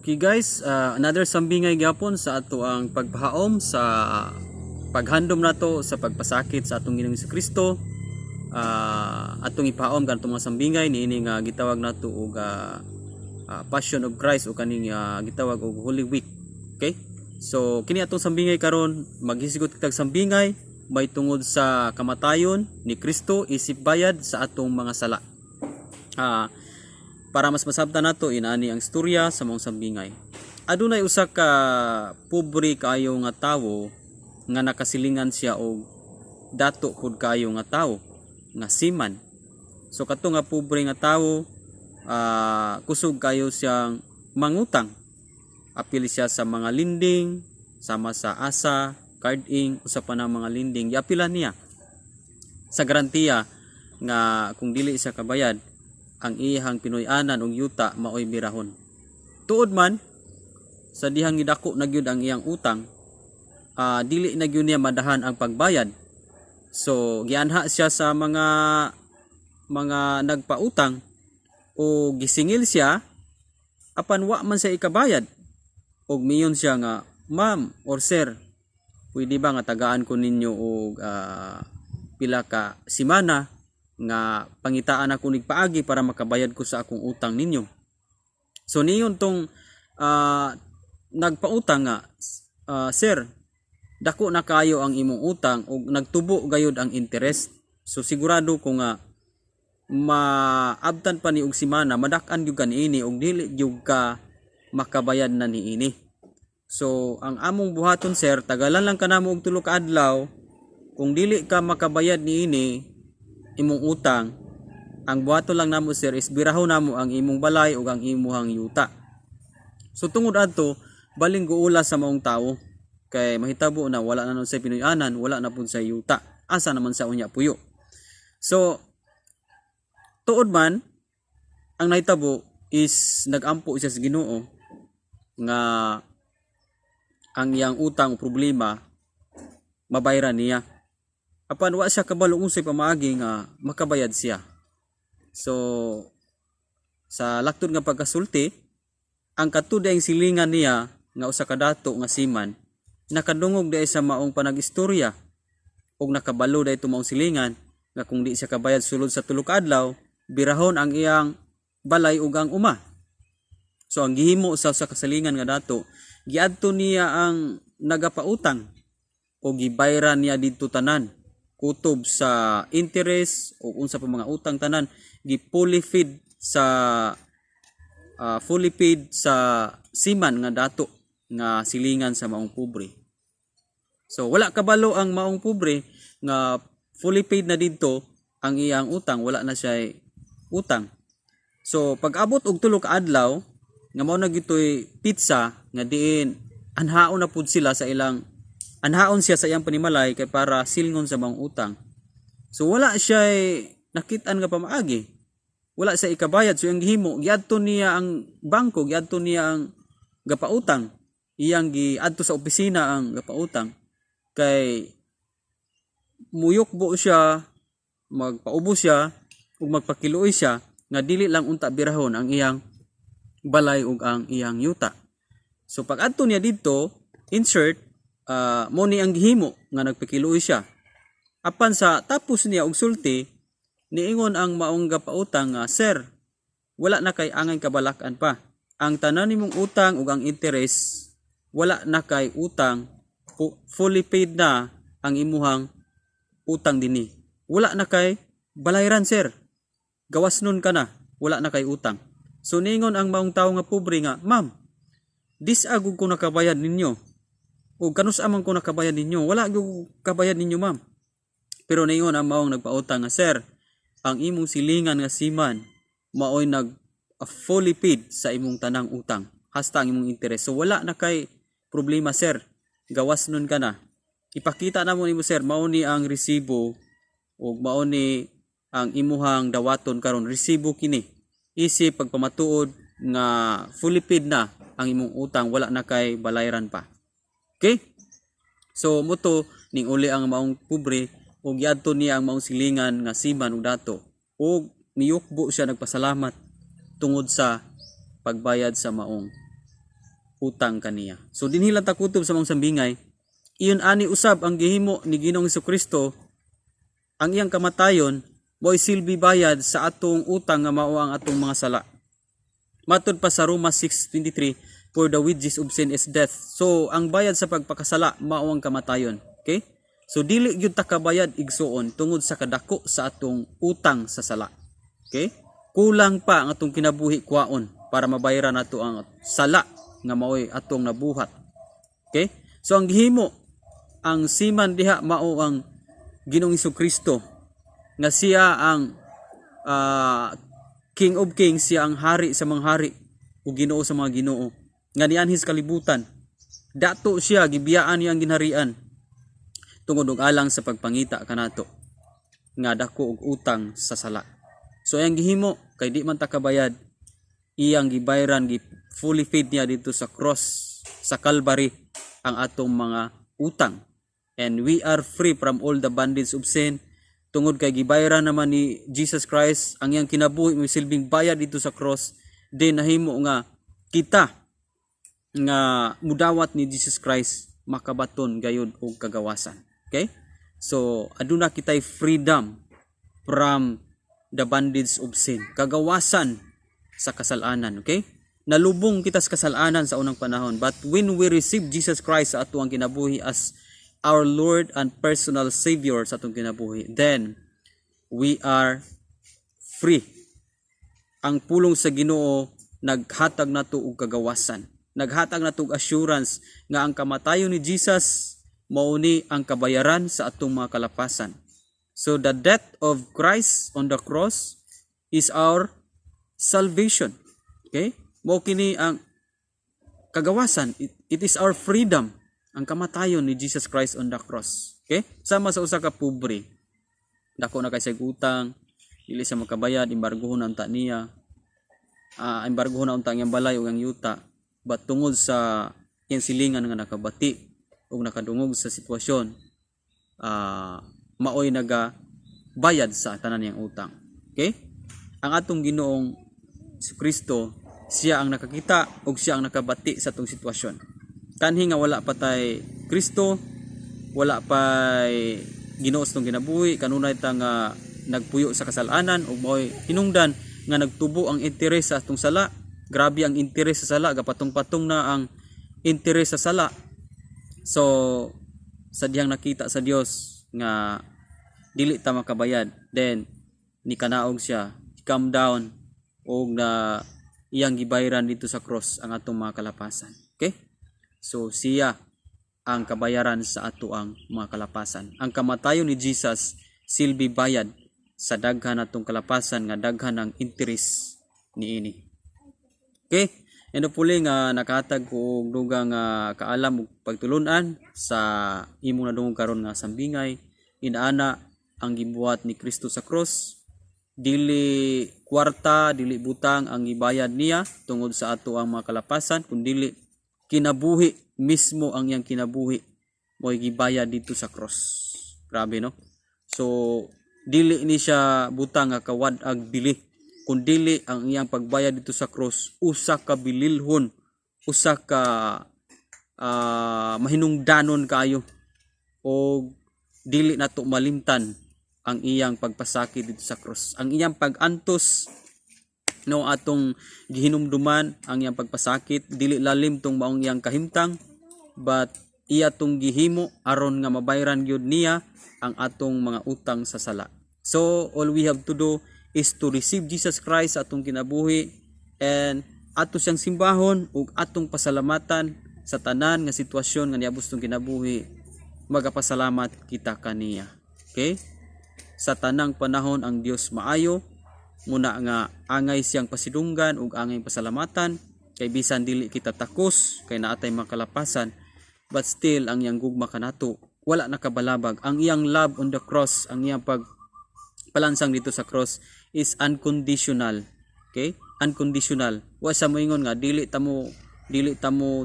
Okay guys, another sambingay gyapon sa ato ang pagpahaom sa paghandom nato sa pagpasakit sa atong Ginoong Kristo. Atong ipahaom kanto mga sambingay niini nga gitawag nato og Passion of Christ o kaning gitawag og Holy Week. Okay? So kini atong sambingay karon, maghisgot kitag sambingay may tungod sa kamatayon ni Kristo isip bayad sa atong mga sala. Para mas masabtan nato inani ang istorya sa maong sambingay. Adunay usa ka pobre kaayo nga tawo nga nakasilingan siya og dato pud kaayo nga tawo nga seaman. So kato nga pobre nga tawo, kusog kayo siyang mangutang. Apil siya sa mga lending, sama sa ASA, Card Inc, usa pa na mga lending, giapilan niya sa garantiya nga kung dili siya kabayad, ang iyang Pinoy-anan og yuta maoy birahon. Tuod man sa dihang gidako na gyud ang iyang utang, dili na gyud niya madahan ang pagbayad. So gianha siya sa mga nagpautang o gisingil siya, apan wa man siya ikabayad. Og miingon siya nga, "Ma'am or sir, pwede ba nga tagaan ko ninyo og pila ka simana nga pangitaan ako nig paagi para makabayad ko sa akong utang ninyo?" So niingon tong nagpautang nga, "Sir, dako na kayo ang imong utang ug nagtubo gayud ang interest. So sigurado ko nga maabtan pa ni og simana, madak-an gyud ka niini ug dili gyud ka makabayad na niini. So ang among buhaton, sir, tagalan lang kanamo og 3 ka adlaw. Kung dili ka makabayad niini imong utang, ang buhaton lang namo, sir, is birahon namo ang imong balay ug ang imuhang yuta." So tungod adto, baling guula sa maong tawo kay mahitabo na wala na nun sa Pinoy-anan, wala na pud sa yuta. Asa naman sa unya puyo? So tuod man ang nahitabo is nagampo siya sa Ginoo nga ang iyang utang o problema mabayran niya. Apan wa siya kabalo unsay pamaagi nga makabayad siya. So sa laktod nga pagkasulti, ang katud ang silingan niya nga usa ka dato nga seaman nakadungog diay sa maong panagistorya ug nakabalo diay maong silingan nga kung di siya kabayad sulod sa 3 ka adlaw, birahon ang iyang balay ug ang uma. So ang gihimo sa usa ka silingan nga dato, giadto niya ang nagapautang o gibayran niya didto tanan kutob sa interest o unsa pa mga utang, tanan gi fully paid sa fully paid sa seaman nga dato nga silingan sa maong pobre. So wala kabalo ang maong pobre nga fully paid na didto ang iyang utang, wala na siya utang. So pag abot og 3 ka adlaw nga mao na gitoy petsa nga diin anhaon na pud sila sa ilang anhaon siya sa iyang panimalay kay para silngon sa maong utang. So wala siya nakit-an nga pamaagi. Wala siya ikabayad. So ang gihimo, giadto niya ang bangko, giadto niya ang gapautang. Iyang giadto sa opisina ang gapautang kay muyukbo siya, magpaubo siya ug magpakiluoy siya nga dili lang unta birahon ang iyang balay ug ang iyang yuta. So pag adto niya didto, insert, mo ni ang gihimo nga nagpakiluoy siya. Apan sa tapos niya og sulti, niingon ang maong gapautang nga, "Sir, wala na kay angay kabalakan pa. Ang tanan nimong utang ug ang interest, wala na kay utang, fully paid na ang imuhang utang dinhi. Wala na kay balayran, sir. Gawas nun ka na, wala na kay utang." So niingon ang maong tawo nga pobre nga, "Ma'am, dis-a gud ko nakabayad ninyo. O kanus-a man ko nakabayad ninyo? Wala gyud kabayad ninyo, ma'am." Pero niingon ang maong nagpautang nga, "Sir, ang imong silingan nga seaman maoy nag fully paid sa imong tanang utang hasta ang imong interest. So wala na kay problema, sir. Gawas nun ka na. Ipakita na mo nimo, sir, mao ni ang resibo ug mao ni ang imuhang dawaton karon, resibo kini. Isip pagpamatuod nga fully paid na ang imong utang, wala na kay balayran pa." Okay? So mao to ning uli ang maong pobre ug giadto niya ang maong silingan nga seaman ug dato ug niyukbo siya nagpasalamat tungod sa pagbayad sa maong utang kaniya. So dinhi lang ta kutob sa maong sambingay, iyon ani usab ang gihimo ni Ginoong Kristo. Ang iyang kamatayon mo'y silbi bayad sa atong utang nga mao ang atong mga sala. Matod pa sa Roma 6:23, "For the wages of sin is death." So ang bayad sa pagpakasala mao ang kamatayon. Okay? So dili gyud ta kabayad, igsuon, tungod sa kadako sa atong utang sa sala. Okay? Kulang pa ang atong kinabuhi kwaon para mabayaran nato ang sala nga maoy atong nabuhat. Okay? So ang gihimo ang seaman diha mao ang Ginoong Kristo nga siya ang King of Kings, siya ang hari sa mga hari ug Ginoo sa mga ginoo nga nianhi sa kalibutan. Dato siya gibiyaan niya ang ginharian tungod og alang sa pagpangita kanato nga dako og utang sa sala. So iyang gihimo kay di man ta kabayad, iyang gibayran, gi fully paid niya dito sa cross sa Calvary ang atong mga utang. And we are free from all the bondage of sin tungod kay gibayaran naman ni Jesus Christ. Ang iyang kinabuhi mo silbing bayad dito sa cross. Di nahimo nga kita nga mudawat ni Jesus Christ makabaton gayud og kagawasan. Okay? So aduna kitay freedom from the bondage of sin, kagawasan sa kasalanan. Okay? Nalubong kita sa kasalanan sa unang panahon, but when we receive Jesus Christ sa atuang kinabuhi as our Lord and personal Savior sa atong kinabuhi, then we are free. Ang pulong sa Ginoo naghatag nato og kagawasan, naghatag nato og assurance nga ang kamatayon ni Jesus mao ni ang kabayaran sa atong mga kalapasan. So the death of Christ on the cross is our salvation. Okay? Mao kini ang kagawasan. It is our freedom, ang kamatayon ni Jesus Christ on the cross. Okay? Sama sa usa ka pobre. Dako na kay sa utang, dili sa makabayad, embargohon ang ta niya. Embargohon na unta ang iyang balay ug ang yuta. But tungod sa iyang silingan nga nakabati ug nakadungog sa sitwasyon, maoy naga bayad sa tanan niyang utang. Okay? Ang atong Ginoong Kristo, siya ang nakakita ug siya ang nakabati sa atong sitwasyon. Kanhi nga wala pa tay Kristo, wala pay Ginoo sa atong kinabuhi, kanunay ta nga nagpuyo sa kasalanan ug maoy hinungdan nga nagtubo ang interes sa atong sala. Grabe ang interes sa sala, gapatong-patong na ang interes sa sala. So sa dihang nakita sa Dios nga dili ta makabayad, then ni kanaog siya, come down og na iyang gibayaran dito sa cross ang atong mga kalapasan. Okay? So siya ang kabayaran sa ato ang mga kalapasan. Ang kamatayon ni Jesus silbi bayad sa daghan natong kalapasan nga daghan ang interes niini. Okay? And hopefully nga nakahatag ko og dugang nga kaalam ug pagtulunan sa imong nadungog karon nga sambingay. Inaana ang gibuhat ni Kristo sa cross. Dili kwarta, dili butang ang gibayad niya tungod sa ato ang mga kalapasan, kun dili kinabuhi mismo. Ang iyang kinabuhi mo'y gibayad dito sa cross. Grabe, no? So dili ni siya butang nga kawad-ag bili, kun dili ang iyang pagbayad dito sa cross usa ka bililhon, usa ka mahinungdanon kaayo, og dili nato malimtan ang iyang pagpasakit dito sa cross, ang iyang pag-antos, no? Atong gihinumduman ang iyang pagpasakit. Dili lalim tong maong iyang kahimtang, but iya tong gihimo aron nga mabayran gyud niya ang atong mga utang sa sala. So all we have to do is to receive Jesus Christ sa atong kinabuhi and ato siyang simbahon ug atong pasalamatan sa tanan nga sitwasyon nga niabot sa atong kinabuhi. Magapasalamat kita kaniya. Okay? Sa tanang panahon ang Dios maayo, muna nga angay siyang pasidunggan ug angay pasalamatan kay bisan dili kita takos kay naatay mga kalapasan, but still ang iyang gugma kanato wala nakabalabag. Ang iyang love on the cross, ang iyang pag palansang dito sa cross is unconditional. Okay? Unconditional. Wa sa moingon nga dili ta mo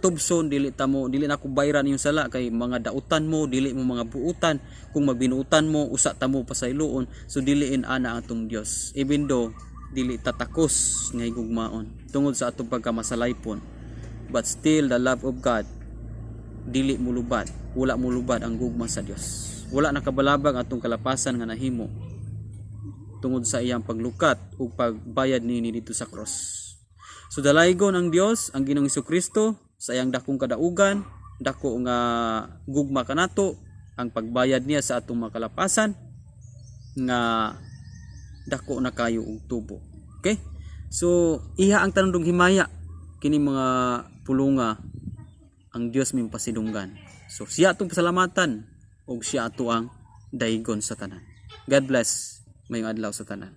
tubson, dili na ko bayran yung sala kay mga dautan mo, dili mo mga buutan. Kung magbinuutan mo, usa ta mo pasayloon. So diliin ana ang atong Dios. Even though dili ta takos nga higugmaon tungod sa atong pagkamasalaypon. But still, the love of God dili mulubad. Wala mulubad ang gugma sa Dios. Wala nakabalabag atong kalapasan nga nahimo tungod sa iyang paglukat ug pagbayad niini didto sa cross. So dalaygon ang Dios, ang Ginoong Kristo, sa iyang dakong kadaugan, dako nga gugma kanato, ang pagbayad niya sa atong mga kalapasan nga dako na kayo og tubo. Okay? So iya ang tanandong himaya kini mga pulunga, ang Dios may pasidunggan. So siya atong pasalamatan ug siya ato ang daygon sa tanan. God bless. Maayong adlaw sa tanan.